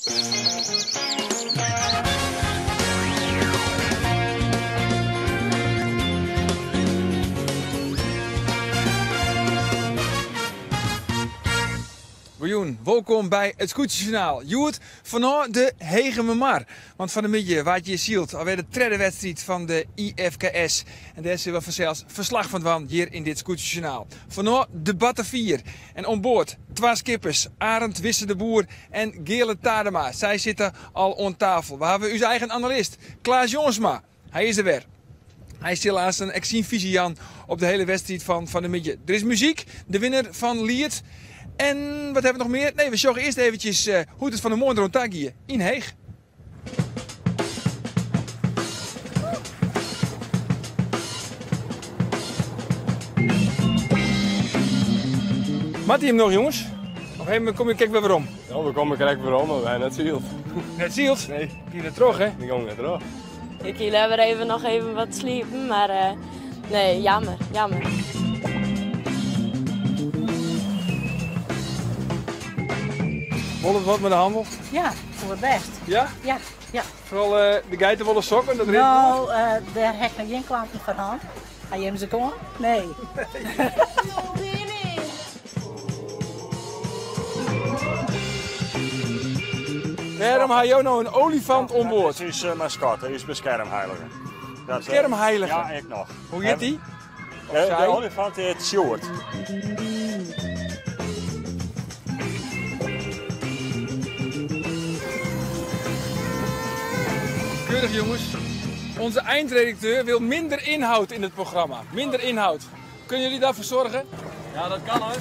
Goejûn, wolkom by it Skûtsjesjoernaal. Hjoed fanôf de Hegemermar. Want fan 'e middei waard hjir syld, alwer de tredde wedstriid fan de IFKS. En dêr sille we fansels ferslach fan dwaan hjir yn dit Skûtsjesjoernaal. Fanôf de Batavier. En oan board twa skippers, Arend Wisse de Boer en Geale Tadema. Sy sitte al oan tafel. We hawwe ús eigen analist, Klaas Jongsma. Hy is der wer. Hy sil aanst ek syn fisy jaan op de hiele wedstriid fan fan 'e middei. Der is muzyk, de winner fan Liet. En wat hawwe we noch mear? Nee, we sjogge earst eventsjes hoe't it fan 'e moarn deroan ta gie yn Heech. Moat hy him noch, jonges? Of even kom ik krekt wer werom? Ja, we komme krekt werom, mar we ha net syld. Net syld? Nee. Gie net troch, hè? Die gong net troch. Ik hie leaver even noch even wat sliepen, mar uh, nee, jammer, jammer. Wol it wat mei de hannel? Ja, foar it bêst. Ja? Ja, ja. Foaral uh, de geitewollen sokken, dat rint No, uh, dêr ha ik noch gjin klanten foar hân. Ha jim se oan? Nee. Wêrom ha jo no in olifant oan board? Dat is ús maskotte, ús beskermheilige. Dat, beskermheilige? Ja, ek noch. Hoe hjit dy? De olifant hjit Sjoerd. Keurig jongens. Onze eindredacteur wil minder inhoud in het programma. Minder inhoud. Kunnen jullie daarvoor zorgen? Ja, dat kan hoor.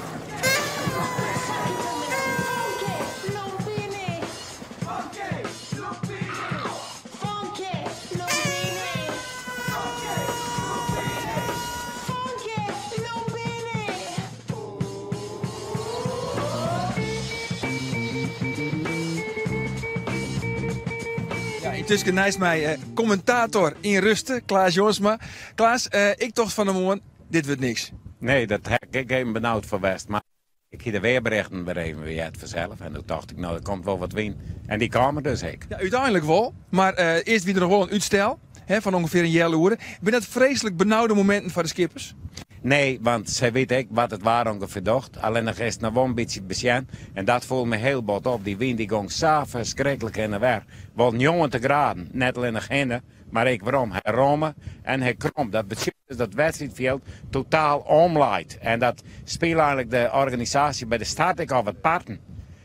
Ja, yntusken neist my eh, kommentator yn ruste, Klaas Jongsma. Klaas, eh, ik tocht fan 'e moarn, dit wurdt niks. Nee, dat ha ik ek even benaud foar west. Mar ik hie de weerberichten wer even heard fansels. En doe tocht ik, no, der komt wol wat wyn. En dy kaam der dus ek. Ja, úteinlik wol. Mar eh, earst wie der noch wol in útstel hè, fan ûngefear in healoere. Binne dat freeslik benaude mominten foar de skippers? Nee, want sy witte ek wat it waar ûngefear docht. Allinnich is it noch wol in bytsje besjen. En dat foel my hiel bot op. Dy wyn dy gong sa ferskriklik hinne en wer. Wol 90 graden. Net allinnich hinne, mar ek werom. Hy romme en hy kromp. Dat betsjut dus dat it wedstriidfjild totaal omleit. En dat spile eigenlik de organisaasje by de start ek al wat parten.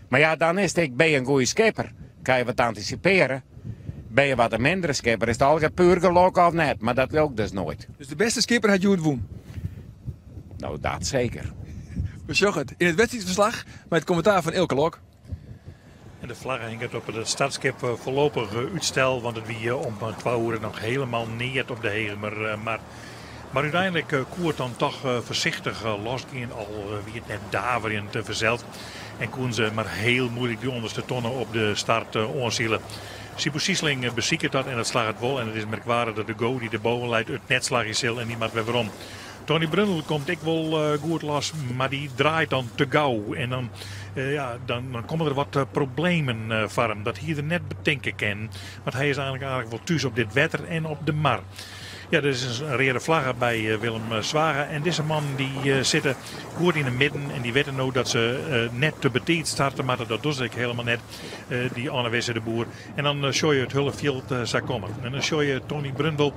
Mar ja, dan is it ek, binne je in goede skipper, kinne je wat antisipearje. Binne je wat in mindere skipper, is it allegear puer gelok of net. Mar dat lukt dus noait. Dus de bêste skipper hat hjoed wûn? No, dat seker. We sjogge it yn it wedstriidferslach mei it kommentaar fan Eelke Lok. En de flagge hinget op it startskip foarlopich útstel, want it wie om twa oere noch hielendal neat op de Hegemer Mar. Mar úteinlik koe it dan toch foarsichtich losgean, al wie it net daverjend fansels. En koenen se mar hiel muoilik dy ûnderste tonne op de start oansile. Siebo Siesling besiket dat en dat slagget wol. En it is merkwaardich dat de go dy't derboven leit it net slagje sil en dy moat wer werom. Tony Brundel komt ek wol goed los, mar dy draait dan te gau. En dan, ja, dan, dan komme der wat problemen foar him. Dat hie er net betinke kinnen, want hy is eigenlik aardich wol thús op dit wetter en op de mar. Ja, der is in reade flagge by Willem Zwaga. En dizze mannen dy sitte goed yn 'e midden en dy witte no dat se net te betiid starte moatte. Dat dogge se ek helemaal net, dy Anne Wisse de Boer. En dan sjogge je it hiele fjild sa kommen. En dan sjogge je Tony Brundel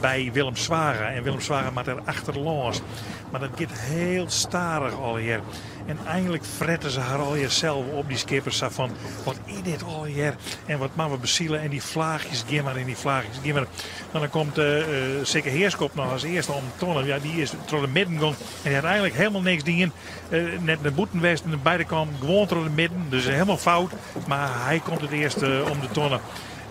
by Willem Zwaga. En Willem Zwaga moat der achterlâns. Mar dat giet hiel stadich allegear. En einlik frette se har allegear sels op, dy skippers. Sa fan, wat is dit allegear? En wat moatte we besile? En dy flaachjes gean mar en dy flaachjes gean mar. Dan komt Sikke Heerschop noch as earste om tonne. Ja, dy is troch de midden gong en dy hat eigenlik hielendal niks dien. Net nei bûten west, oan beide kanten gewoan troch de midden. Dus hielendal fout. Mar hy komt it earste om de tonne.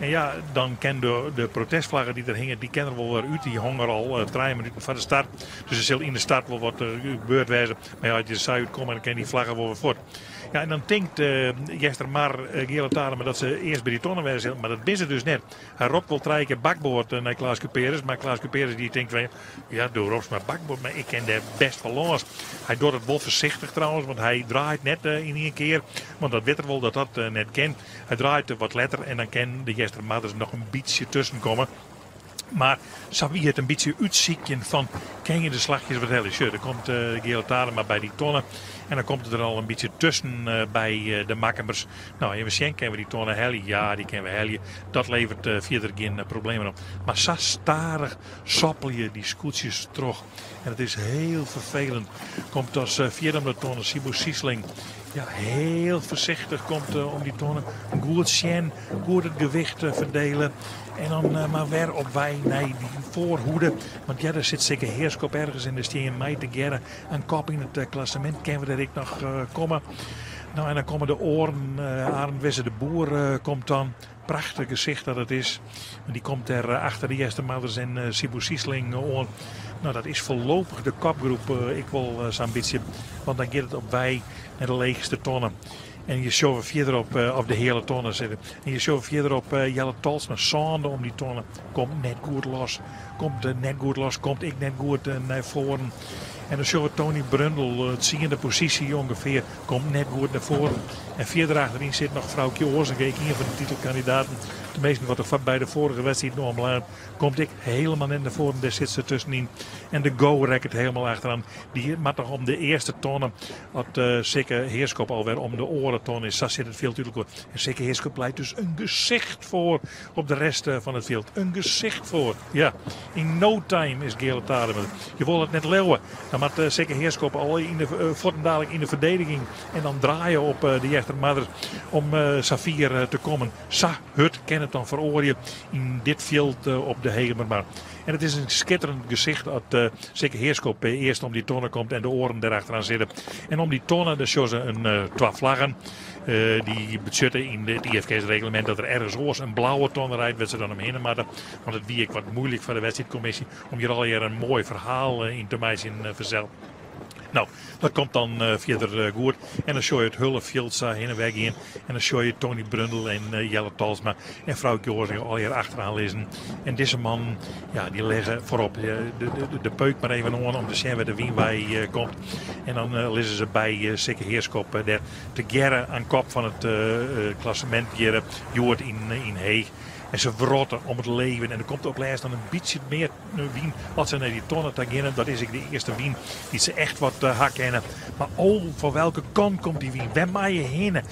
En ja, dan kin de, de protestflagge dy't der hinget, dy kin der wol wer út. Dy hong der al 3 minuten foar de start. Dus der sil yn de start wol wat gebeurd wêze. Mar ja, as je der sa útkomme, dan kin dy flagge wol wer fuort. Ja, en dan tinkt Eastermar, Geale Tadema dat se earst by dy tonne wêze sille, mar dat binne se dus net. Hy ropt wol trije kear bakboard nei Klaas Kuperus, mar Klaas Kuperus dy tinkt fan ja, do ropst mar bakboard, mar ik kin dêr bêst wol lâns. Hy docht it wol foarsichtich trouwens, want hy draait net yn ien kear, want dat wit er wol dat dat net kin. Hy draait wat letter en dan kin de Eastermarders noch in bytsje tusken komme. Mar sa wie it in bytsje útsykjen fan kin je de slachjes wat helje. Sjoch, der komt Geale Tadema by dy tonne en dan komt it der al in bytsje tusken by de Makkumers. No, even sjen, kinne we dy tonne helje? Ja, dy kinne we helje. Dat leveret fierder gjin problemen op. Mar sa stadich soppelje dy skûtsjes troch en it is hiel ferfelend. Komt as fjirde om de tonne Siebo Siesling. Ja, hiel foarsichtich komt om dy tonne. Goed sjen, goed it gewicht ferdele. En dan mar wer op wei nei dy foarhoede. Want ja, der sit Sikke Heerschop ergens en der stean mei tegearre in kop yn it klassemint. Kinne we der ek noch komme? No, en dan komme de oaren. Arend Wisse de Boer komt dan. Prachtich gesicht dat it is. En dy komt dêr achter de Eastermarders en Siebo Siesling oan. No, dat is foarlopich de kopgroep ek wol sa'n bytsje. Want dan giet it op wei nei de leechste tonne. En je sjogge fierder op, op de heale tonne sitten. En je sjogge fierder op Jelle Tolsma, sânde om dy tonne. Komt net goed los. Komt net goed los, komt ek net goed nei foaren. En dan sjogge we Tony Brundel, tsiende posysje ûngefear, komt net goed nei foaren. En fierder achteryn sit noch Froukje Oazenga, ek ien fan de titelkandidaten. Teminsten wat der by de foarige wedstriid oanbelanget, komt ek hielendal net nei foaren. Dêr sit se tuskenyn. En de Go rekket hielendal achteroan. Dy moat noch om de earste tonne, as Sikke Heerschop alwer om de oare tonne is. Sa sit it fjild út elkoar. En Sikke Heerschop leit dus in gesicht foar op de rest fan it fjild. In gesicht foar. Ja, yn no time is Geale Tadema. Je wolle it net leauwe. Dan moat Sikke Heerschop al yn de fuortendalik yn de ferdediging en dan draaie op de Eastermarders om safier te kommen. Sa hurd kin it dan feroarje yn dit fjild op de Hegemermar. En it is in skitterend gesicht as Sikke Heerschop earst om dy tonne komt en de oaren derachteroan sitte. En om dy tonne dêr sjogge se in twa flaggen. Dy betsjutte yn it IFKS-reglemint dat der ergens oars in blauwe tonne rijdt, wêr't se dan omhinne moatte. Want it wie ek wat moeilik foar de wedstriidkommisje om hjir allegear in moai ferhaal yn te meitsjen fansels. No, dat komt dan fierder goed. En dan sjoch je it hiele fjild sa hinne wer gean. En dan sjoch je Tony Brundel en Jelle Talsma en Froukje Oazenga allegear achteraan lizzen. En dizze mannen, ja, dy lizze foarop. De peuk mar even oan om te sjen wêr't de wyn wei komt. En dan lizze se by Sikke Heerschop dêr tegearre aan kop fan it klassemint hjir hjoed yn Heech. En se wrotte om it leven. En der komt op lêst dan in bytsje mear wyn as se nei dy tonne ta geane. Dat is ek de earste wyn dy't se echt wat ha kinne. Mar oh, fan welke kant komt dy wyn? Wêr mei je hinne?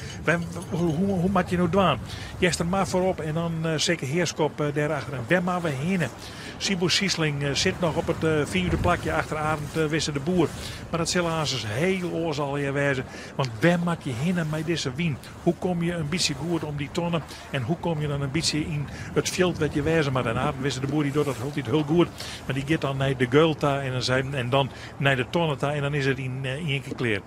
Hoe moat je no dwaan? Eastermar foarop en dan Sikke Heerschop dêrachter. En wêr moatte we hinne? Siebo Siesling sit noch op it fiifde plakje achter Arend Wisse de Boer. Mar dat sil aansens hiel oars allegear wêze. Want wêr moat je hinne mei dizze wyn? Hoe kom je in bytsje goed om dy tonne en hoe kom je dan in bytsje yn it fjild wêr't je wêze moatte? En Arend Wisse de Boer dy docht dat hieltyd hiel goed, mar dy giet dan nei de geul ta en dan, en dan nei de tonne ta en dan is it yn ien kear klear.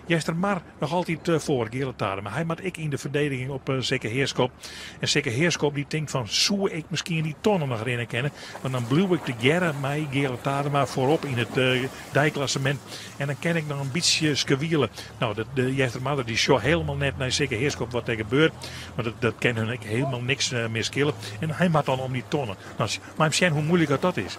Eastermar noch altyd foar Geale Tadema. Hy moat ek yn de ferdediging op Sikke Heerschop. En Sikke Heerschop dy tinkt fan soe ik miskien dy tonne noch rinne kinne? Want dan bliuw ik tegearre mei Geale Tadema foarop yn it deiklassemint. En dan kin ik noch in bytsje skewiele. No, de, de Eastermarder dy sjocht hielendal net nei Sikke Heerschop wat der gebeurt. Want dat, dat kin hun ek hielendal niks mear skele. En hy moat dan om dy tonne. Nou, mei him sjen hoe moeilik dat, dat is.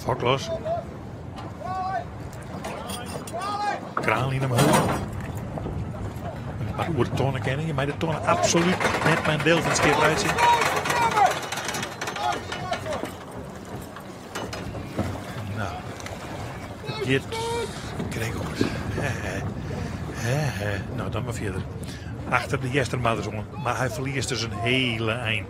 Fok los. Kraan yn omheech. Mar oer de tonne kinne je mei de tonne absolút net mei in diel fan it skip reitsje. Nou, it giet krekt goed. Nou, dan mar fierder. Achter de Eastermarders oan, mar hy ferliest dus in hiele ein.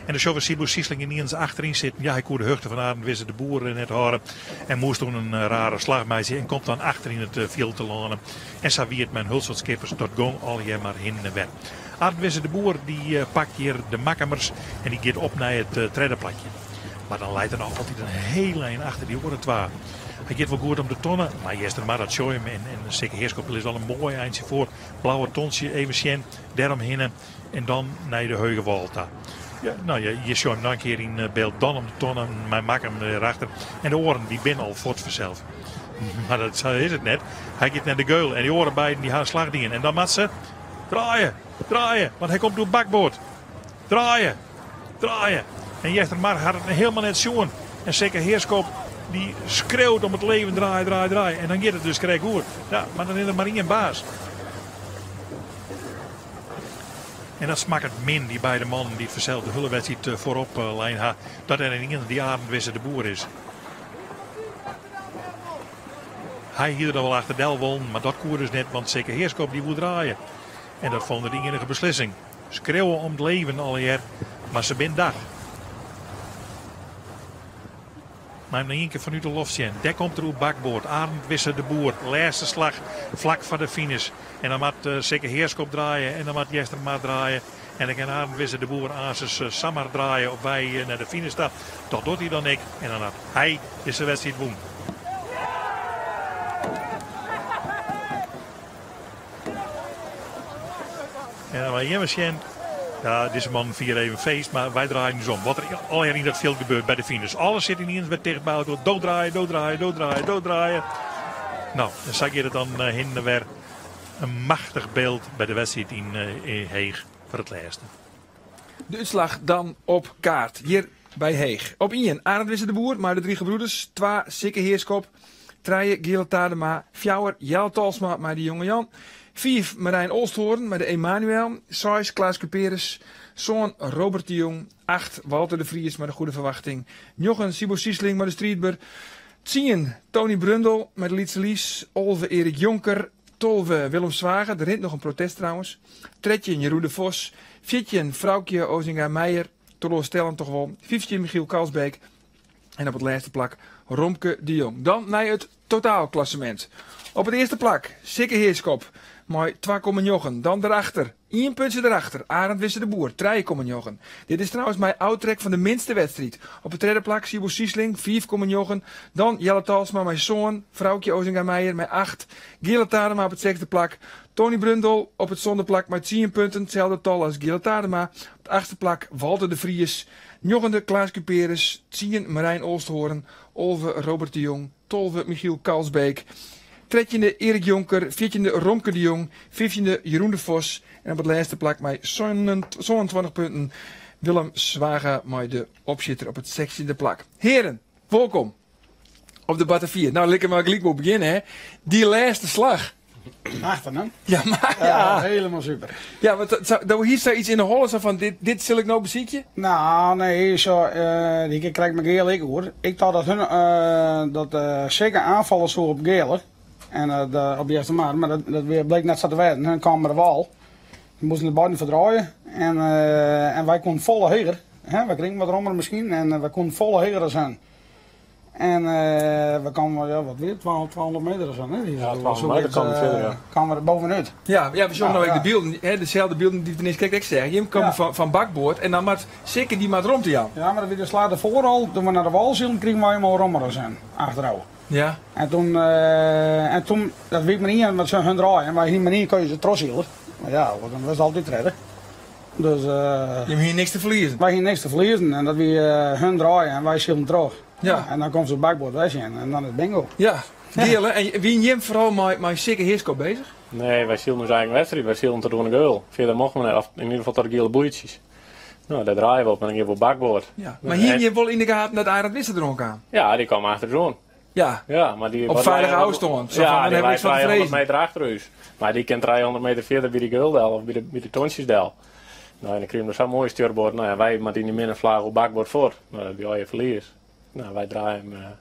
En dan sjogge we Siebo Siesling yniens achteryn sitten. Ja, hy koe de hichte fan Arend Wisse de Boer net hâlde. En moast toen in rare slach meitsje en komt dan achter yn it fjild telâne. En sa wie it mei in hiel soad skippers, dat gong allegear mar hinne en wer. Arend Wisse de Boer dy pakt hjir de Makkumers en dy giet op nei it tredde plakje. Mar dan leit er noch altyd in hiel ein achter dy oare twa. Hy giet wol goed om de tonne, mar Eastermar dat sjogge him en, en Sikke Heerschop lis al in moai eintsje foar. Blauwe tontsje even sjen, dêrom hinne en dan nei de Heuge ta. Ja, nou, je, je sjogge him noch in kear yn eh, byld, dan om de tonne, mei Makkum erachter. En de oaren dy binne al fuort fansels. Mar dat sa is it net. Hy giet nei de geul en dy oare beiden dy ha in slach dien. En dan moat se draaie, draaie, want hy komt oer bakboard. Draaie, draaie. En Eastermar hat it hielendal net sjoen. En Sikke Heerschop dy skreaut om it leven draaie, draaie, draaie. En dan giet it dus krekt goed. Ja, mar dan is der mar ien baas. En dat smakket min, dy beide mannen dy't fansels de hiele wedstriid eh, foarop eh, lein ha. Dat der ien dy Arend Wisse de Boer is. Hy hie der wol achter del wollen, mar dat koe dus net, want Sikke Heerschop dy woe draaie. En dat fûn er de iennige beslissing. Skreauwe om it leven allegear, mar se binne dach. Mar him noch ien kear fanút de loft sjen. Dêr komt er oer bakboard. Arend Wisse de Boer. Lêste slach, flak foar de finish. En dan moat uh, Sikke Heerschop draaie en dan moat Eastermar draaie. En dan kin Arend Wisse de Boer aansens uh, samar draaie op wei uh, nei de finish ta. Dat docht hy dan ek. En dan hat hy dizze wedstriid wûn. En dan mei jimme sjen. Ja, dizze mannen fiere even feest, mar wy draaie ús om. Wat der allegear yn dat fjild gebeurt by de finish. Alles sit yniens wer ticht by elkoar. Do draaie, do draaie, do draaie, do draaie. No, en sa giet it dan uh, hinne wer. In machtich byld by de wedstriid yn, uh, Heech foar it lêste. De útslach dan op kaart hjir by Heech. Op 1 Arend Wisse de Boer mei de drie gebroeders. 2 Sikke Heerschop. 3 Geale Tadema. 4 Jelle Talsma mei de Jonge Jan. 5 Marijn Olsthoorn mei de Emanuel. 6 Klaas Cuperus. Sân Robert de Jong. 8 Walter de Vries mei de Goede Verwachting. 9 Sibo Siesling mei de Striidber. 10 Tony Brundel mei de Lytse Lies. 11 Erik Jonker. 12 Willem Zwager, der rint noch in protest trouwens. 13 Jeroen de Vos. 14 Froukje Ozinga Meijer. Teloarstellend toch wol. 15 Michiel Kalsbeek. En op it lêste plak Romke de Jong. Dan nei it totaalklassement. Op it earste plak Sikke Heerschop mei 2,9. Dan derachter, ien puntsje derachter, Arend Wisse de Boer, 3,9. Dit is trouwens mei ôftrek fan de minste wedstriid. Op it tredde plak Siebo Siesling, 5,9. Dan Jelle Talsma mei sân, Froukje Ozinga Meijer mei 8. Geale Tadema op it sechsde plak. Tony Brundel op it sânde plak mei 10 punten, itselde tal as Geale Tadema. Op it achtste plak Walter de Vries. Njoggende Klaas Cuperus, 10 Marijn Olsthoorn, 11 Robert de Jong, 12 Michiel Kalsbeek. Trettjinde Erik Jonker, fjirtjinde Romke de Jong, fyftjinde Jeroen de Vos en op it lêste plak mei 27 punten Willem Zwaga mei de opsjitter op it sechstjinde plak. Hearen, wolkom op de Batavier. Nou, lekker mar gelyk wol begjinne, hè. Dy lêste slach. Achter, hè? Ja, mar ja. Helemaal super. Ja, want dat, hier sta iets yn de holle sa fan dit, dit sil ik no besykje? Nou, nee, zo, uh, dy kear krij ik mei Geale ek oer. Ik tocht dat hun uh, dat uh, Sikke oanfalle soe op Geale en uh, de, op Eastermar, mar dat, dat bleek net sa te wêzen. Hun kamen by de wâl. We moasten de beiden ferdraaie en, uh, en wy koenen folle heger. Hè, wy krigen wat rommer miskien en wy koenen folle heger as hun. En uh, we kwamen, ja, wat wie it, 200 meter of sa, hè? Ja, 200 meter kwam het verder, ja. Kwamen we er bovenuit. Ja, ja, we sjogge no ek de bylden, hè, deselde bylden dy't we niis krekt ek seagen. Jim komme fan, fan bakboard en dan moat Sikke dy moat romte jaan. Ja, mar dat wie de slach derfoar al. Doe't we nei de wâl sylden, krigen wy him al rommer as hun, achterôf. Ja. En toen, uh, en toen, dat wie mar ien, want se hun draaien, en wy hienen mar ien keuze, trochsile. Mar ja, dan was het altyd tredde. Dus, uh, Jim hienen niks te ferliezen? Wy hienen niks te ferliezen en dat wie uh, hun draaien en wy sylden troch. Ja. En dan komt se bakboard wer sjen en dan is het bingo. Ja. Geale, en wienen jim foaral mei, mei Sikke Heerschop beuzich? Nee, wy sylden ús eigen wedstriid. Wy sylden tot oan de geul. Fierder mochten we net, of yn ieder gefal tot de giele boeitsjes. No, dêr draaie we op en dan gean we op bakboard. Ja. Mar hienen jim wol yn de gaten dat Arend Wisse deroan kaam? Ja, dy kaam achter ús oan. Ja. Ja, mar dy Op feilige ôfstân. Sa Ja, fan, dan dy ha we lei niks fan te 300 frezen. meter achter ús. Mar dy kin 300 meter fierder by de geul del of by de, by de tontsjes del. No, en dan krigen we sa'n moaie stjurboard. No ja, wy moatte yn dy minne flaach oer bakboard fuort. No, dat wie allegear ferlies. No, wy draaie him uh,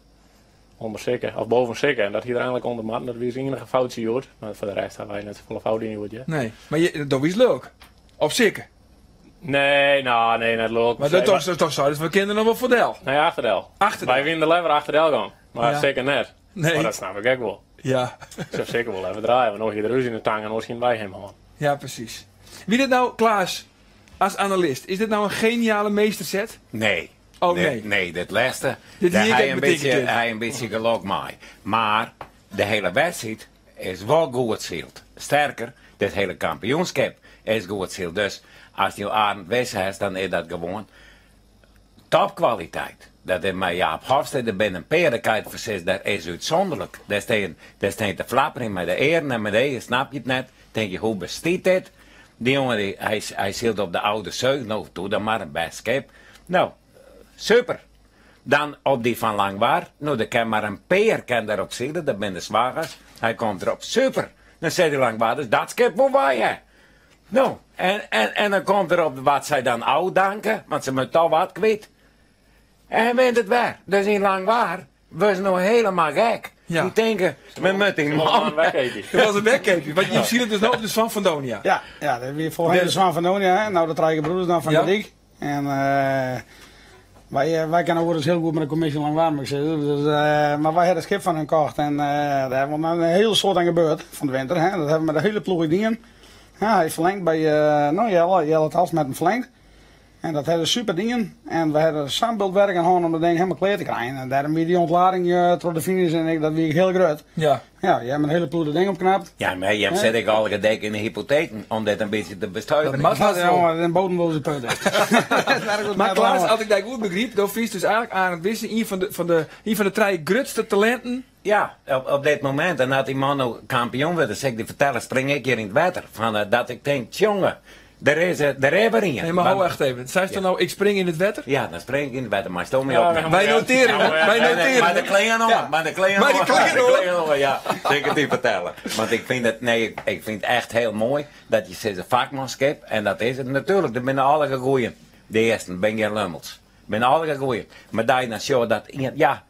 ûnder Sikke, of boven Sikke. En dat hie er eigentlik ûnder moatten. Dat wie ús iennige foutsje hjoed. Mar foar de rest ha wy net safolle fout dien hjoed, ja. Nee, mar je, do wiest lulk. Op Sikke. Nee, no, nee, net lulk. Mar dat toch, toch seidest, we kinne der noch wol foar del. Nee, achter del. Achter del. Wy wienen der leaver achter del gong. Mar Ja. Sikke net. Nee. Mar dat snap ik ek wol. Ja. Ik sil Sikke wol even draaie, want no hie er ús yn de tang en oars hienen wy him hân. Ja, presys. Wie dit no, Klaas, as analist, is dit no in geniale measterset? Nee. Oh nee. Nee, dit lêste, Dit dêr hie ik ha ek je in betinke bytsje, kind. ha je in bytsje gelok mei. Mar de hele wedstriid is wol goed syld. Sterker, dit hele kampioenskip is goed syld. Dus as jo Arend Wisse hast, dan is dat gewoan topkwaliteit. Dat is mei Jaap Hofstede, der binne in pear, dêr kan je it foar sizze, dat is útsûnderlik. Dêr stean, dêr stean te flapperjen mei de earen en mei de eagen, snap je it net. Tink je, hoe bestiet dit? Dy jonge, dy, hy, hy sylt op de Oude Zeug, no, doe dan mar, in bêst skip. No, super. Dan op dy fan Langwar, no, der kin mar in pear kin dêrop sile, dat binne de Swaggers. Hy komt derop, super. Dan sizze dy Langwarders, dat skip wolle wy ha. No, en, en, en dan komt er op wat sy dan ôfdanke, want se moatte toch wat kwyt. En hy wint it wer. Dus yn Langwar wurde se no helemaal gek. Ja. Die tinke, we moeten die man... Dat was een wegkeepje. Want je ziet het dus nou op de Swan van Donia. Ja, ja, dat wie foarhinne de Swan van Donia, hè. No de Trije Gebroeders dan fan Ja. Garyp. En eh, wy, eh, wy kinne oeréis hiel goed mei de kommisje Langwar, moet ik sizze. Dus, eh, mar wy hawwe it skip fan hun kocht en eh, dêr is wol in hiel soad oan gebeurd fan de winter. Hè. Dat hawwe we mei de hiele ploech dien. Ja, hy ferlingd by eh, no, Jelle, Jelle Talsma hat him ferlingd. En dat hawwe se super dien. En we hawwe sa'n bult werk hân om dat ding helemaal klear te krijen. En dêrom wie dy ûntlading eh, troch de finish en ik, dat wie hiel grut. Ja. Ja, je hawwe in hiele ploech dat ding opknapt. Ja, mar jim sit ek al gedek yn de hypotheken om dit in bytsje te bestuiveren. Dat moat Ja, jongen, een bodemloze put. Mar Klaas, as ik dy goed begryp, do fynst dus eigentlik Arend Wisse ien fan de, fan de, ien fan de trije grutste talinten. Ja, op, op dit momint. En as dy man no kampioen wurdt, dan sil ik dy fertelle, spring ik hjir yn it wetter. Fan, eh, dat ik tink, tsjonge, der is, eh, der is wer ien. Nee, mar Want- ho echt even. Seist dan no, ik spring yn it wetter? Ja, dan spring ik yn it wetter, mar sto my Ja, op. Wy notearje it. Wy notearje Mei de it. klean oan, mei de klean Mei de oan. klean Mei de oan. klean oan, ja. Sil ik it dy fertelle. Want ik fyn it, nee, ik, ik fyn it echt hiel moai dat je sizze fakmanskip, en dat is it natuerlik. Der binne allegear goeien. De earsten binne gjin lummels. Binne allegear goeien. Mar dat je dan sjogge dat ien, ja,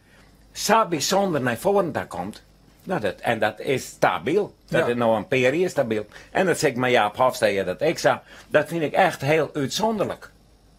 sa bysûnder nei foaren ta komt. No, dat, en dat is stabyl. Dat Ja. is no in pear jier stabyl. En dat sis ik mei Jaap Hofstede dat ek sa. Dat fyn ik echt hiel útsûnderlik.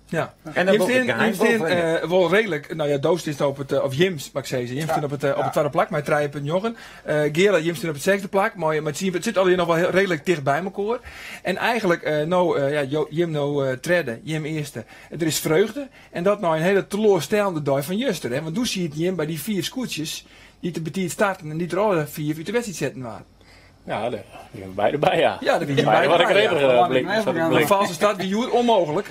Ja. En dan Jim wol ik stean, geheim jim stean, wol vinden. eh, wol reedlik, no ja, do stiest op it, eh, of Jims, moat ik sizze. Jim stean op it, eh, op it twadde plak mei 3,9. Eh Geale, jim stean op it sechsde plak mei, mei 10. It sit allegear noch wol hiel reedlik ticht by mekoar. En eigentlik, eh, no, eh, ja, jo, jim no eh, tredde, jim earste. Der is freugde. En dat nei in hiele teloarstellende dei fan juster. Hè? Want doe sieten jim by dy fiif skûtsjes dy't te betiid starten en dy't der alle fiif út de wedstriid setten waarden. Ja, dêr wiene we beide by, ja. Ja, dêr wiene Beide beide wat ik by, ja. redich, eh, blik, sa't it Een blykt. valse start wie hjoed ûnmooglik.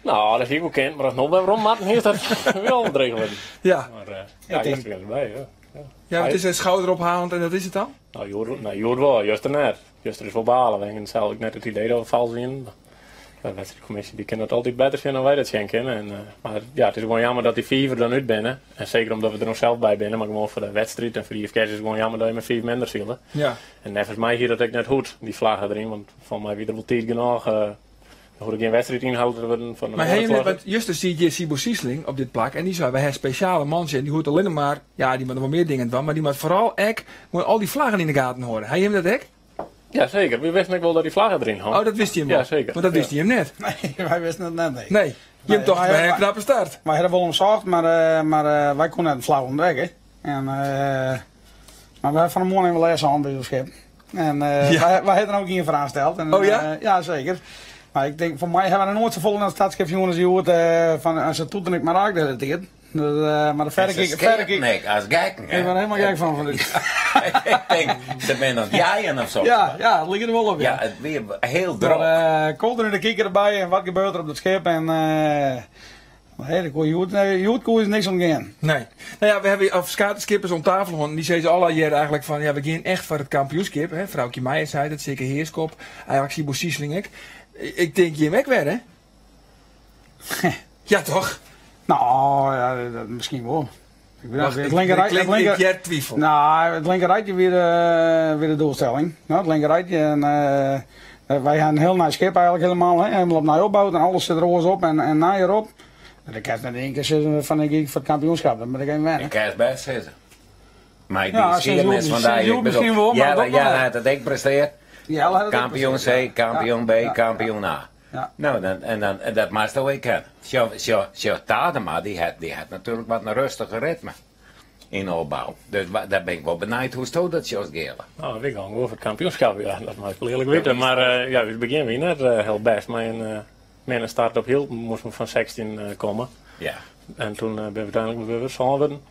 No, dat hie ik wol kind, mar as no wer werom moatten, hie dat wol dreech wurden. Ja. Mar eh, ja, juster wie derby, ja. Ja, it is in skouderophalend en dat is it dan? No, hjoed, no, hjoed wol, juster net. Juster is wol balen. We hiene sels ek net it idee dat we fals wienen. De wedstriidkommisje dy kin dat altyd better sjen dan wy dat sjen kinne. En, eh, mar ja, it is gewoan jammer dat dy fiif der dan út binne. En seker omdat we der no sels by binne, mar gewoan foar de wedstriid en foar de IFKS is it gewoan jammer dat je mei fiif minder sile. Ja. En neffens my hie dat ek net hoegd, dy flagge deryn, want folgens my wie der wol tiid genôch. Eh, der hoegde gjin wedstriid ynhelle te wurden fan de Mar oare hé, flagge. want juster siet hjir Siebo Siesling op dit plak en dy sei, wy ha spesjale mantsje en dy hoecht allinne mar, ja, dy moat noch wol mear dingen dwaan, mar dy moat foaral ek gewoan al dy flaggen yn de gaten hâlde. Ha jim dat ek? Ja, seker. Wy wisten ek wol dat dy flagge deryn hong. Oh, dat wist jim wol. Ja, seker. Want dat wist Ja. jim net. Nee, wy wisten it net, nee. Nee. Jim Nee, tochten, wy- wy ha in knappe start. Wy hawwe wol omsocht, mar, eh, mar eh, wy koene net in flagge ûntdekke. En, eh, mar wy hawwe fan 'e moarn even lêst hân by it skip. En eh, Ja. wy, wy hawwe der ook ien foar oansteld. En, Oh ja? eh, ja, seker. Mar ik tink, foar my hawwe wy noch noait safolle nei it startskip sjoen as hjoed. eh, fan, as it toeten ik mar raak de hiele tiid. Dus, eh, mar de En ze verrekijker... skeaten ek as gekken. Ik ben er helemaal gek fan. Fan dit. Ik tink, se binne oan it jeien of sa. Ja, ja, it liket der wol op, ja. Ja, it wie hiel Maar, drok. eh, komt der in de kiker derby en wat gebeurt der op dat skip? En eh nee, der koe hjoed, nee, hjoed koe ús niks ûntgean. Nee. No ja, we hawwe al ferskate skippers oan tafel hân en dy sizze allegear eigentlik fan, ja, we gean echt foar it kampioenskip. Hè? Froukje Meijer sei dat, Sikke Heerschop, eigentlik Siebo Siesling ek. Ik tink jim ek wer, hè? Ja, toch? No, ja, dat, miskien wol. Ik bedoel, Wacht, it ik, linkerrij- ik klink, it linker- ik hear twifel. No, it linkerrijtje wie de, wie de doelstelling. No, it linkerrijtje. En, eh, wy hawwe in hiel nij skip eigentlik hielendal, hè, hielendal opnij opboud en alles sit der oars op en, en nijer op. Dan kinst net ien kear sizze fan ik gean foar it kampioenskip, dan moat ik even wenne. Ik kin it bêst sizze. Mar dy Ja, sinds skiednis hjoed- fan sinds dy, ik hjoed bedoel, miskien wol, mar Jelle, dat Jelle wol. hat it ek prestearre. Jelle hat it ek Kampioen C, prestearre, ja. kampioen B, Ja, ja. kampioen A. Ja. No, dan, en dan, en dat moatsto ek kinne. Sjoch, sjoch, sjoch, Tadema, dy hat, dy hat natuerlik wat in rêstiger ritme yn opbou. Dus wa- dêr bin ik wol benijd hoe'tsto dat sjochst, Geale. No, wy gean gewoan foar it kampioenskip, ja, dat moat ik wol earlik witte. Mar eh, ja, it begjin wie net eh, hiel bêst. Mei in eh, minne start op Hylpen moasten we fan 16 eh, komme. Ja. En toen binne we úteinlik wer sân wurden.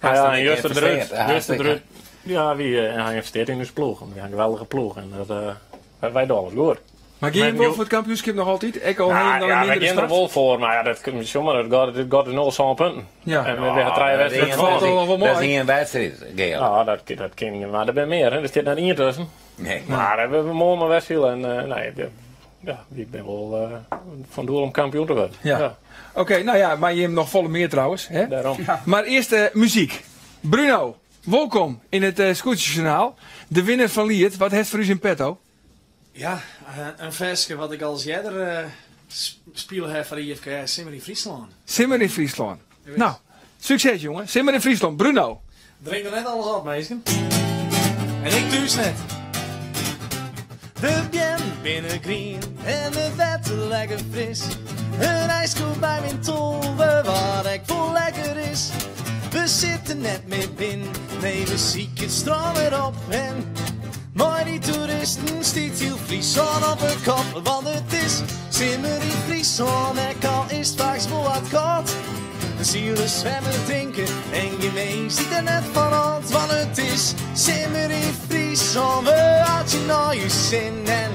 Ja, en juster derút. Juster derút. Ja, wy ha ynvestearre yn ús ploech. We ha in geweldige ploech en dat, wy dogge alles goed. Mar gean je wol foar it kampioenskip noch altyd? Ek al ha je dan ja, in wy mindere gean der start? wol foar, mar ja, dat sjoch mar, it gat, it gat is no sân punten. Ja. En we ha trije wedstriden Dat falt al wol Dat is moai. ien wedstriid, Geale. Ja, dat, dat kin, mar der binne mear, hè. Der stiet net ien tusken. Nee. Maar we hebben moai mei wedstriid en nee, ja, ik bin wol fan doel om kampioen te wurden. Ja. Oké, nou ja, mar jim noch folle mear trouwens. Hè? Dêrom. Mar earst muzyk. Bruno, wolkom yn it uh, Skûtsjejournaal. De winner fan Liet, wat hast foar ús yn petto? Ja, in ferske wat ik alris earder spile ha foar de IFKS, Simmer yn Fryslân. Simmer yn Fryslân. Nou, sukses jonge. Simmer yn Fryslân. Bruno. Drink noch net alles op, minsken. En ik thús net. De beammen binne grien en de wetter lekker fris. In ijsko by min 12, wat ek wol lekker is. We sitte net mear binnen, nee, we sykje it strân wer op. En mei dy toeristen stiet hiel Fryslân op 'e kop. Want it is simmer yn Fryslân, ek al is it faaks wol wat kâld. Sile, swimme, drinke en gjin mins dy't der net fan hâldt. Want it is simmer yn Fryslân, we hâlde nei ús sin. En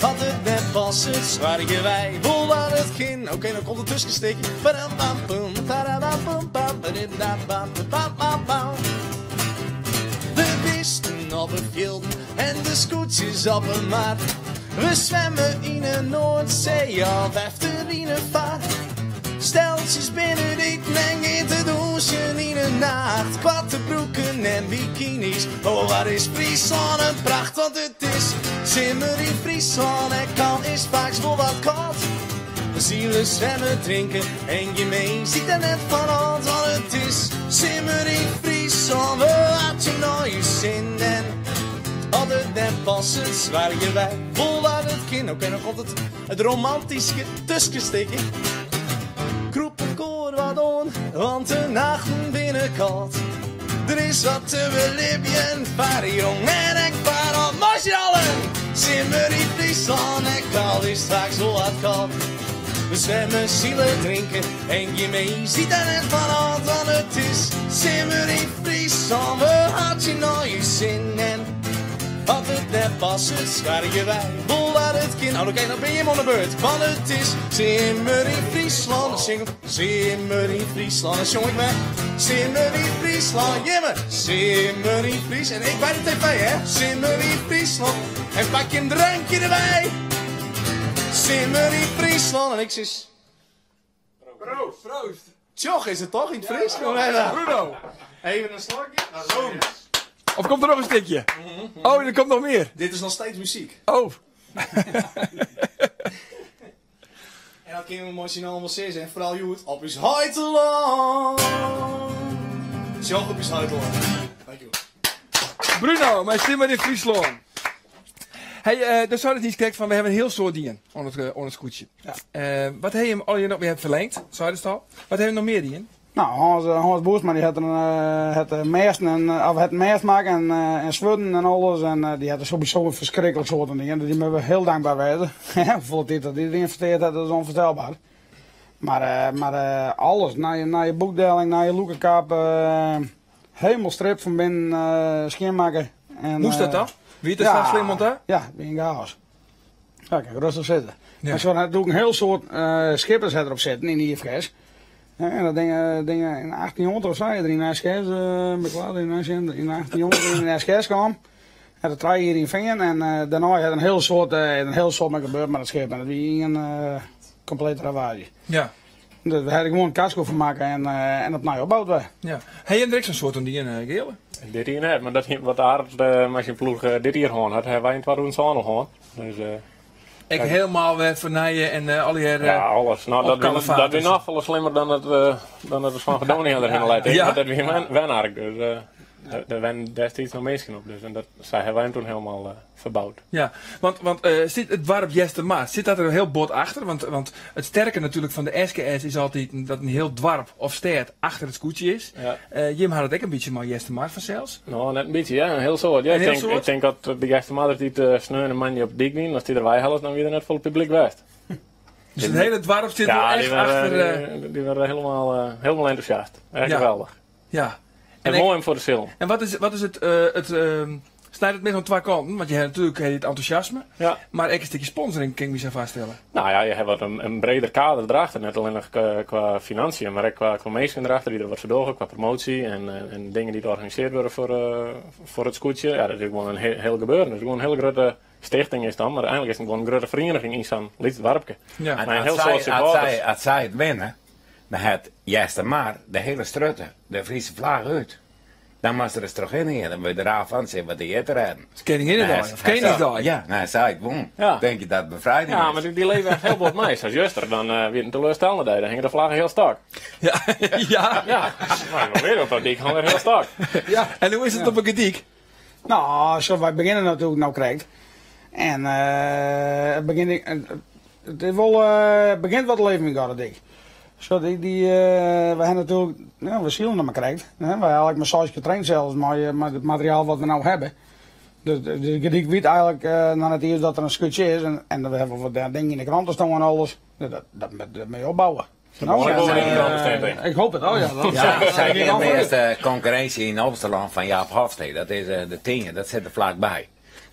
as it net passet, soargje wy wol dat it kin. Oké, dan komt it tuskenstikje. Padam-pam-pum, padam-pam-pam, padam-pam-pam-pam-pam. De bisten op 'e fjilden en de skûtsjes op 'e mar. We swimme yn 'e Noardsee of efter yn 'e far. Steltsjes binne út iten en gean te dûnsjen yn 'e nacht. Koarte broeken en bikiny's, oh wat is Fryslân in pracht. Want it is simmer yn Fryslân, ek al is faaks wol wat kâld. We sile, swimme, drinke en gjin mins dy't der net fan hâldt. Want it is simmer yn Fryslân, we hâlde nei ús sin. En as it net passet, soargje wy wol dat it kin. Oké, dan komt it romantyske tuskenstikje. Krûp elkoar wat oan, want de nachten binne kâld. Der is wat te belibjen foar jong en ek foar âld. Mei syn allen! Simmer yn Fryslân, ek al is it faaks wol wat kâld. We swimme, sile, drinke en gjin mins dy't der net fan hâldt. Want it is simmer yn Fryslân, we hâlde nei ús sin. En as it net passet, soargje wy wol dat it kin. Nou, oké, dan bin je oan de beurt. Want it is simmer yn Fryslân. Dan sing ik Simmer yn Fryslân. Dan sjong ik mei. Simmer yn Fryslân, jimme. Simmer yn Fryslân. En ik by de TV, hè. Simmer yn Fryslân. En pak je in drankje derby. Simmer yn Fryslân. En ik sis... Proost. Proost. Tsjoch is it toch yn it Frysk? Bruno. Even in slokje. Zo. Of komt der noch in stikje? Oh, der komt noch mear. Dit is noch steeds muzyk. Oh. En dat kinne we mei syn allen wol sizze. En foaral hjoed op ús heitelân. Tsjoch op ús heitelân. Dankjewol. Bruno, mei Simmer yn Fryslân. Hey, do seidest niiskrekt fan we hawwe in hiel soad dien oan it skûtsje. Ja. Wat ha jim allegear noch, we hawwe ferlingd, seidest al. Wat ha jim noch mear dien? Nou, Hans Boersma dy hat in, hat de mêsten en, of hat in mêst makke en swurden en alles. En dy hat der sowieso in ferskriklik soad oan dien. Dy moatte we hiel dankber wêze. Hoefolle tiid dat dy der ynvestearre hat, dat is ûnfoarstelber. Mar alles, nije bûkdelling, nije lûkekap, helemaal stript fan binnen skjinmakke. En, Moast dat dan? Wie it sa slim oan ta? Ja, wie in chaos. Ja, ik kin rêstich sizze. Mar sa hat natuerlik in hiel soad skippers derop sitten yn de IFKS. En dat ding yn 98 of sa, er yn SKS, beklaar, yn 98 yn SKS kaam. Hat er 3 jier yn fearn en dêrnei hat in hiel soad mei gebeurd mei dat skip. En dat wie ien komplete ravaazje. Dus we ha der gewoan in kasko fan makke en opnij opboud wer. Ja. Ha jim der ek sa'n soad oan dien, Geale? Dit jier net, mar dat wat Arend mei syn ploech dit jier hân hat, ha wy yn 2007 al hân. Dus, Ek helemaal wer fernije en allegear Ja, alles. Nou, dat wie noch folle slimmer dan it fan Gedonia derhinne leit. Dat wie wenark, dus der wennen destiids noch minsken op. Dus, en dat sy ha wy him toen helemaal ferboud. Ja, want sit it doarp Eastermar, sit dat der hiel bot achter? Want it sterke natuerlik fan de SKS is altyd dat in hiel doarp of stêd achter it skûtsje is. Jim ha dat ek in bytsje mei Eastermar fansels. No, net in bytsje, ja, in hiel soad. Ja, In hiel soad? Ik tink dat de Eastermarders dy't sneon en moandei op de dyk wienen, as dy der weihellest, dan wie der net folle publyk west. Dus it hiele doarp stiet wol Ja, echt achter. dy wurde helemaal, helemaal enthousiast. Echt geweldich. Ja. En moai om foar te silen. En wat is it, snijt it mes oan twa kanten? Want je ha natuerlik it enthousiasme, mar ek in stikje sponsoring kin ik my sa foarstelle. Nou ja, je ha wat in breder kader derachter. Net allinnich kwa financiën, mar ek kwa minsken derachter dy't der wat foar dogge, kwa promotie en dingen dy't organisearre wurde foar it skûtsje. Ja, dat is gewoan in hiel gebeuren. Dat is gewoan in hiele grutte stichting is dan, mar eigenlik is it gewoan in grutte ferieniging yn sa'n lyts doarpke. Mei in hiel soad supporters. As sy it winne, dan hat Eastermar de hiele strjitte de Friese flagge út. Dan moatst der ris trochhinne gean, dan wurd je der raar fan, sjen wat dy hjir te rêden. It is Keninginne-dei, of Keningsdei. Ja, no, sy it wûn. Tink je dat it befrijding Ja, is. mar dy leve echt hiel bot mei. Sa as juster, dan wie it in teleurstellende dei. Dan hinge de flagge hiel stôk. Ja, ja. Ja, mar ik wol op de dyk hong er hiel stôk. Ja, en hoe is it op 'e Gerdyk? No, zo, wy begjinne natuerlik no krekt. En it begjint, it is wol, it begjint wat te leven yn Gorredyk. Zo, dy, dy, wy ha natuerlik, ja, we silen noch mar krekt. Hè, wy ha eigenlik mar seis kear traind sels mei, mei it materiaal wat we no hawwe. Dus de Gerdyk wit eigenlik noch net iens dat der in skûtsje is. En we hawwe wol wat dingen yn de krante stean en alles. Dat, dat, dat moatte je opbouwe. Ik hoop it, oh ja. Ja, sy gean de earste konkurrinsje yn Opsterlân fan Jaap Hofstee. Dat is de Tynje, dat sit der flakby.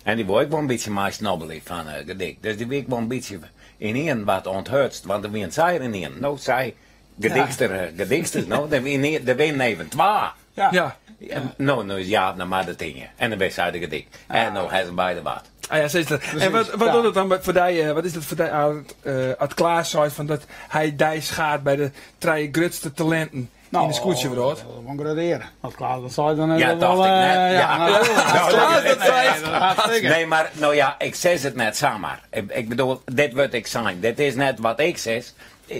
En dy wol ek wol in bytsje meisnobbelje fan Gerdyk. Dus dy wie ek wol in bytsje ynienen wat onthutst, want der wienen sy der ynienen. No, sy Gerdykster, Gerdyksters, no, der wienen even twa. Ja. No, no is Jaap noch mar de Tynje en dan binne sy de Gerdyk. En no ha se beide wat. Ah ja, sa is dat. En wat docht it dan foar dy, wat is dat foar dy as Klaas seit fan dat hy dy skaart by de trije grutste talinten yn de skûtsjewrâld? Dat is wol in grutte eare. As Klaas dat seit, dan is Ja, dat wol... dacht ik net. Ja, Ja. As Klaas dat seit. Hartstikke. Nee, mar no ja, ik sis it net samar. Ik bedoel, dit wurdt ek sein. Dit is net wat ik sis.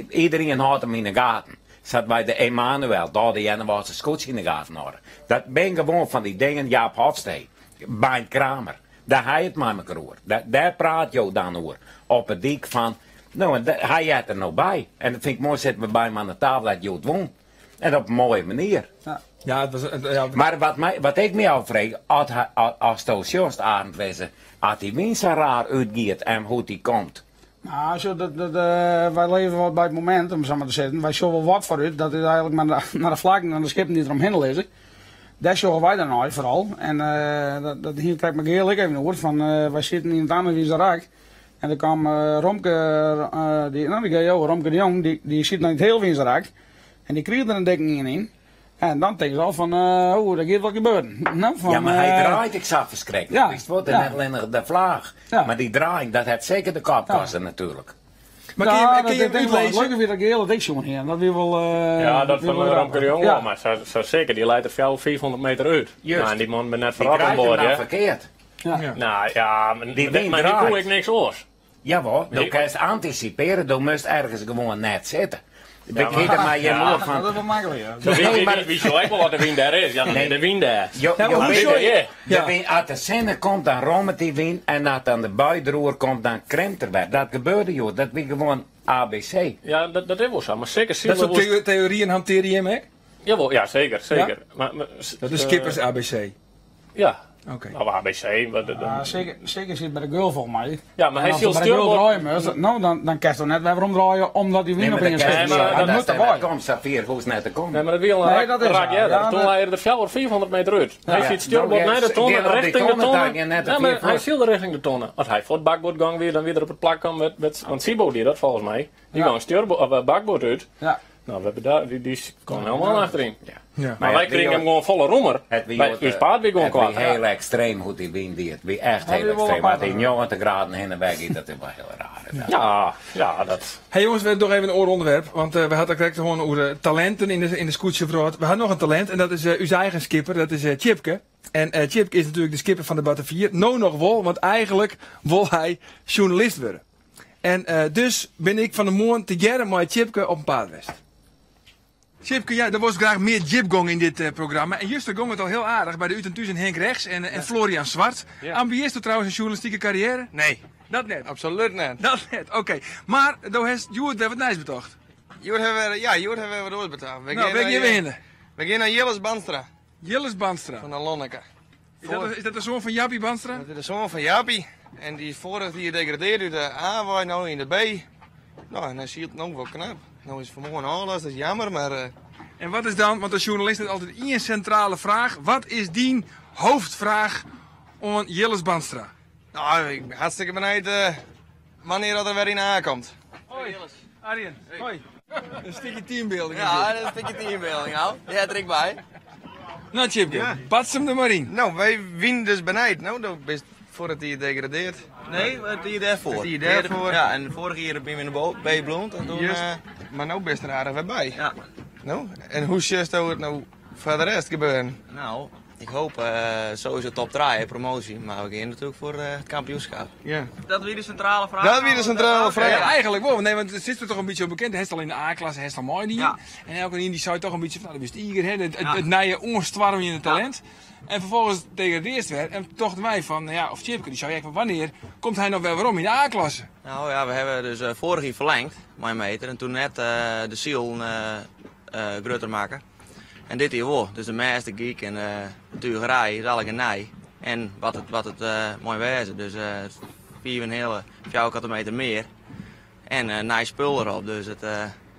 Iederien hâldt him yn 'e gaten. Sa't wy de Emanuel, de âlde Earnewâldse skûtsje yn 'e gaten hâlde. Dat bin gewoan fan dy dingen, Jaap Hofstee, Beint Kramer, dêr ha je it mei mekoar oer. Dêr praat jo dan oer. Op 'e dyk fan, no en hy heart der no by. En dat fyn ik moai, sitte we by him oan de tafel, hy hat hjoed wûn. En op in moaie manier. Ja, it was, ja. Mar wat, my, wat ik my ôffreegje, asto sjochst, Arend Wisse, as dy wyn sa raar útgiet en hoe't dy komt. Nou, sjoch, dat, dat, wy leve wat by it momint, om sa mar te sizzen. Wy sjogge wol wat foarút. Dat is eigenlik mar nei de flaggen en de skippen dy't der omhinne lizze. Dêr sjogge wy dan nei foaral. En dat, dat hie ik krekt mei Geale ek even oer. Fan, wy sieten yn it Annewizer Rak. En der kwam Romke, dy, no, dy GO, Romke de Jong, dy, dy siet noch yn it healwynse rak. En dy krige der in dikke ien yn. En dan tinke se al fan, oh, der giet wat gebeuren. No, fan, Ja, mar hy draait ek sa ferskriklik. Ja, Witst wat, ja. net allinnich de flaach, Ja. mar dy draaiing, dat hat seker de kop koste natuerlik. Mar kin je, Ja, kin je dat hem ik wel. útlizze? Leuk wie dat Geale it ek sjoen hie. Dat wie wol. Ja, dat wie fan wol Romke de Jong Ja. wol, mar sa seker, dy leit er fjouwer, 500 meter út. Juist. Nou, en dy man bin net Dy foarop oan krijt him board, dan hè. ferkeard. Ja. Ja. Nou ja, mar Dy wyn mar dy draait. koe ek niks oars. Jawol, do Nee. kinst antisipearje, do moatst ergens gewoan net sitte. Ja, Ik hie der mei jim ja. oer fan. Dat is wol maklik, ja. Wie, Nee, wie, maar- wie sjoch ek wol wat de wyn dêr is. Ja, dan Nee. is de wyn dêr. Jo, Ja, maar jo hoe witte, sjoch je- de Ja. wyn, as de sinne komt, dan rommet dy wyn en as dan de bui deroer komt, dan krimpt er wer. Dat gebeurde hjoed, dat wie gewoan ABC. Ja, dat is wol sa. Mar seker Dat sile soort woest- theorieën hantearje jim ek? Jawol, ja, zeker, zeker. Maar, maar, Dat is skippers ABC. Ja. Oké. Nou, ABC. Maar, dat- Ja, zeker, zeker zit bij de geul volgens mij. Ja, maar En hij als ziet ze bij de geul stuurboord- draaien moest, nou, dan kan je toch net weer omdraaien omdat die Nee, wien maar dat opeens kan zit. Nee, maar niet. dat Dat Dat moet dat erbij. komt Safir hoeft net te komen. Nee, maar dat wie al een Nee, raak, dat is raak waar. eerder. Ja, Toen dat- hij er 400, 500 meter uit. Hij Ja. ziet stuurboord Nou, naar de ja, tonnen, die op die richting de tonnen tonnen. daar, ja, net Ja, een maar vier hij voor. zielde richting de tonnen. Als hij voor het bakboord gang weer, dan weer er op het plak kwam met, met, want Sibo die dat volgens mij. Die Ja. gang stuurboord, of bakboord uit. Ja. Nou, we hebben daar, die kwam helemaal achterin. Ja. Ja. Maar Maar wij het kregen wie hem gewoon volle roemer. Het wie Bij wordt, uw paard weer gewoon het wie kwaad. heel extreem hoe die wyn die. Het wie echt Ja, heel die wel extreem. apart, Maar die hoor. 90 graden heen en weg, dat is wel heel raar. Ja, ja, dat. Hey jongens, we hebben nog even een ooronderwerp. Want we hadden direct gewoon over talenten in de skûtsjewrâld. We hadden nog een talent en dat is uw eigen skipper, dat is Tjipke. En Tjipke is natuurlijk de skipper van de Batavier. No nog wel, want eigenlijk wil hij journalist worden. En dus ben ik van de morgen te jaren met Tjipke op een paard west. Tjipke, ja, er was graag meer jipgong in dit programma. En juist gong het al heel aardig bij de Ut en Thús en Henk Rechts en Florian Zwart. Ja. Ambieert u trouwens een journalistieke carrière? Nee, Dat net. absoluut niet. Dat net, oké. Maar daar heeft Joert weer wat nijs betocht. Joert hebben we, ja, Joert hebben we wat ooit We Nou, gaan ben je naar, winnen? We gaan naar Jilles Bandstra Jilles Bandstra. van de Lonneke. Is dat de zoon van Jappie Bandstra? Dat is de zoon van Jaapie. En die is vorig jaar degradeerd uit de A, waar nou in de B. Nou, en hy sylt no wol knap. No is fanmoarn ôflast, dat is jammer, mar. En wat is dan, want de sjoernalist hat altyd ien sintrale fraach, wat is dyn hoofdvraag oan Jilles Bandstra? Nou, ik bin hartstikke benijd wannear dat er wer yn de A komt. Hoi, Arjen. Hoi. In stikje teambuilding. Ja, in stikje teambuilding, nou. Dy heart der ek by. Nou, Tjipke, bats him der mar yn. Nou, wy wienen dus benijd. No, do bist foar it jier degradeard. Nee, it jier dêrfoar. It jier dêrfoar. Ja, en foarich jier binne we yn de B bliuwd. En toen, Just, mar no bist der aardich wer by. Ja. No, en hoe sjochsto it no foar de rest gebeuren? Nou, ik hoop sowieso top trije, promotie. Mar we gean natuerlik foar it kampioenskip. Ja. Dat wie de sintrale fraach? Dat wie de sintrale fraach. Ja, eigenlik wol. Nee, want it sit der toch in bytsje ûnbekend. Hast al yn de A-klasse, hast al meidien. Ja. En elkenien dy sei toch in bytsje fan, nou, do bist eager, hè, it nije oanstoarmjende talint. En ferfolgens degradearrest wer en tochten wy fan, nou ja, of Tjipke, dy sei ek fan, wannear komt hy no wer werom yn de A-klasse? Nou ja, we hawwe dus foarich jier ferlengd mei in meter en toen net de silen grutter makke. En dit jier wol. Dus de mêst, de gyk en de tugerij is allegear nij. En wat it, wat it mei wêze. Dus fiif en heale fjouwerkante meter mear. En nij spul derop, dus it,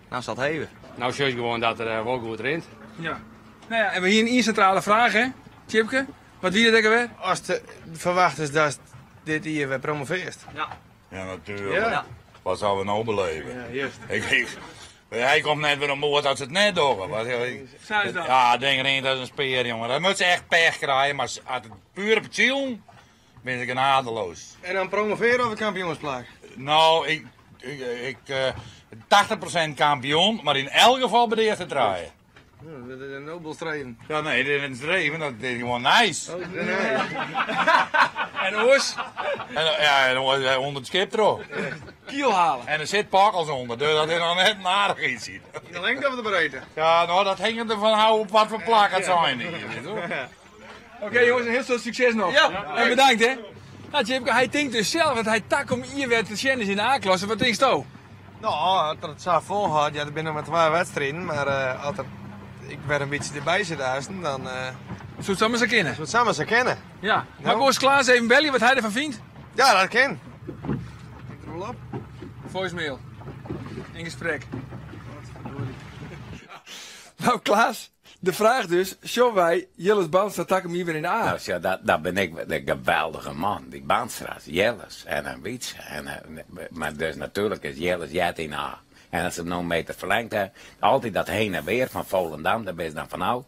nou sil it heve. Nou sjochst gewoan dat er wol goed rint. Ja. Nou ja, en we hienen ien sintrale fraach, hè, Tjipke? Wat wie dat ek alwer? Ast ferwachtest datst dit jier wer promovearrest? Ja. Ja, natuerlik. Ja. Wat sille we no beleve? Ja, juist. Hy komt net wer oan board as se it net dogge. Wat, ik, Sa is dat. Ja, ding rint as in spear, jongen. Dan moat se echt pech krije, mar as it puer op it silen, binne se genadeloos. En dan promovearje of it kampioensplak? Nou, ik, ik, ik, 80% kampioen, mar yn elk gefal by de earste trije. Dat is in nobel streven. Ja, nee, dit is in streven, dat is gewoan nijs. Oh, nee. En oars? En, ja, en oars ûnder it skip troch. Kiel halen. En der sit pokkels ûnder, dus dat is noch net in aardich iets. Yn de lingte of de breedte? Ja, no, dat hinget derfan ôf op wat foar plak it sein is. Oké jongens, in hiel soad sukses noch. Ja. En bedankt hè. Nou Tjipke, hy tinkt dus sels dat hy takom jier wer te sjen is yn de A-klasse. Wat tinksto? No, as er it sa folhâldt, ja, der binne noch mar twa wedstriden, mar as er ek wer in bytsje derby sit aansten, dan... Soe it samar sa kinne? Soe it samar sa kinne. Ja. Moat ik oars Klaas even belje wat hy derfan fynt? Ja, dat kin. Hinget der wol op. Voicemail. In gesprek. Nou Klaas, De fraach dus, sjogge wy Jilles Bandstra takom jier wer yn de A? Nou sjoch, dat, dat bin ik de geweldige man, dy Bandstra's, Jilles en in Wytse. En, mar dus natuerlik is Jilles heart yn de A. En as se no in meter ferlengd ha, altyd dat heen en weer fan Volendam, dêr binne se dan fanôf,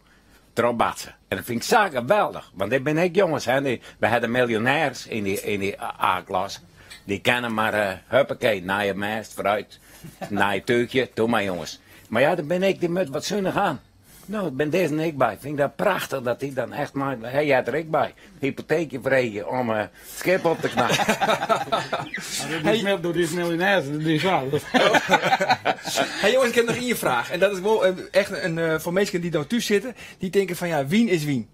trochbatse. En dat fyn ik sa geweldich, want dit binne ek jonges, hè, dy, we ha de miljonêrs yn dy, yn dy A-klasse, dy kinne mar huppakee, nije mêst, foarút, nij túchje, doe mar jonges. Mar ja, der bin ik, dy moat wat sunich aan. No, ik bin dizzen ek by. Fyn ik dat prachtich dat dy dan echt mei, hy heart der ek by, hypoteekje freegje om it skip op te knappen. Doe dy miljonêrs, dy sa. Hey jongens, ik ha noch ien fraach. En dat is wol echt in, foar minsken dy't no thús sitte, dy tinke fan ja, wyn is wyn.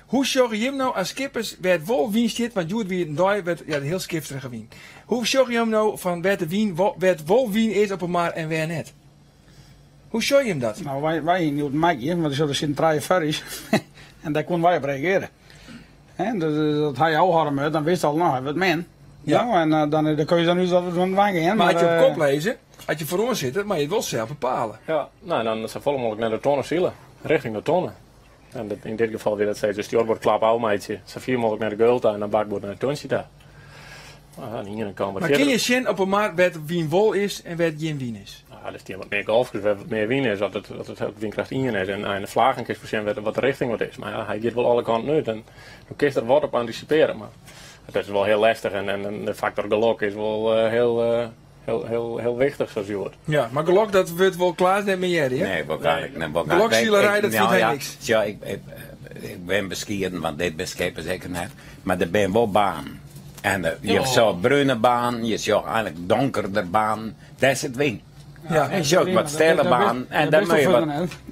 Hoe sjogge jim no as skippers wêr't wol wyn stiet, want hjoed wie it in dei wêr't ja, in hiel skifterige wyn. Hoe sjogge jim no fan wêr't de wyn, wêr't wol wyn is op 'e mar en wêr net? Hoe sjogge jim dat? No, wy, wy hiene hjoed in makje, want der sieten trije ferries en dêr koene wy op reagearje. Hè, dus as hy ôfhâlde moat, dan wist al, no, hy wurdt min. Ja. No, en dan is de keuze dan ús dat we fan dwaan gean. Mar as je op kop lizze, as je foaroan sitte, moatte je it wol sels bepale. Ja, no en dan safolle mooglik nei de tonne sile, richting de tonne. En dat, yn dit gefal wie dat steeds de stjoerboardklap ôfmeitsje, sa fier mooglik nei de geul ta en dan bakboard nei it tontsje ta. Nou, aan de iene kant wat Mar kin fierder. je sjen op 'e mar wêr't wyn wol is en wêr't gjin wyn is? Ja, der stean wat mear golfkes wêr't wat mear wyn is, as it, as it wynkrêft ien is. En de flagen kinst wol sjen wêr't, wat de richting wat is. Mar ja, hy giet wol alle kanten út en do kinst der wat op antisipearje. Mar it is wol hiel lestich en, en de faktor gelok is wol hiel, Hiel, hiel, hiel wichtich sa as hjoed. Ja, mar gelok dat wurdt wol Klaas net mear hearre, hè? Nee, wol gar ik net. Gelokssilerij, dat fynt nou hy ja, niks. Sjoch, ik, ik, ik bin beskieden, want dit binne skippers ek net. Mar der binne wol banen. En je Oh. sjocht brune banen, je sjocht eigentlik donkerder banen. Dêr sit wyn. Ja. En sjocht wat stille banen. En dan moet je wat.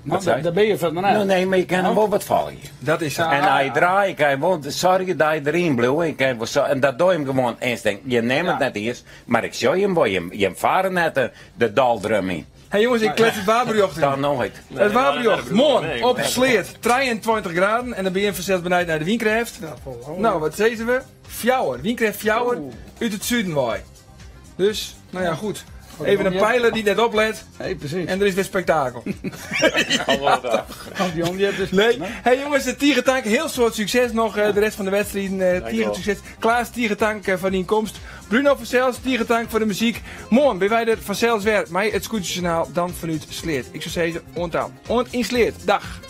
Wat zei Daar ben je verder net. No, nee, mar je kinne wol wat folgje. Dat is sa. En as je draaie, kin je wol soargje dat je deryn bliuwe. Ik kin wol so, en dat doe je gewoan ynstink. Je nimme it net iens, mar ik sjoch jim wol. Jim, jim fare net de, de doldrum yn. Hey jongens, ik klets it waarberjocht Dat yn. noait. It waarberjocht, moarn op Sleat 23 graden en dan bin je fansels benijd nei de wynkrêft. No, wat sizze we? Fjouwer, wynkrêft fjouwer út it suden wei. Dus, no ja, goed. Even in peiler dy't net oplet. Nee, precies. En der is wer spektakel. Dus- nee. Hey jongens, tige tank. Heel soad sukses noch eh, de rest fan de wedstriden. Eh, tige sukses. Klaas, tige tank eh, foar dyn komst. Bruno fansels, tige tank foar de muzyk. Moarn binne wy der fansels wer mei it Skûtsjejournaal dan fanút Sleat. Ik soe sizze, oant dan. Oant yn Sleat. Dag.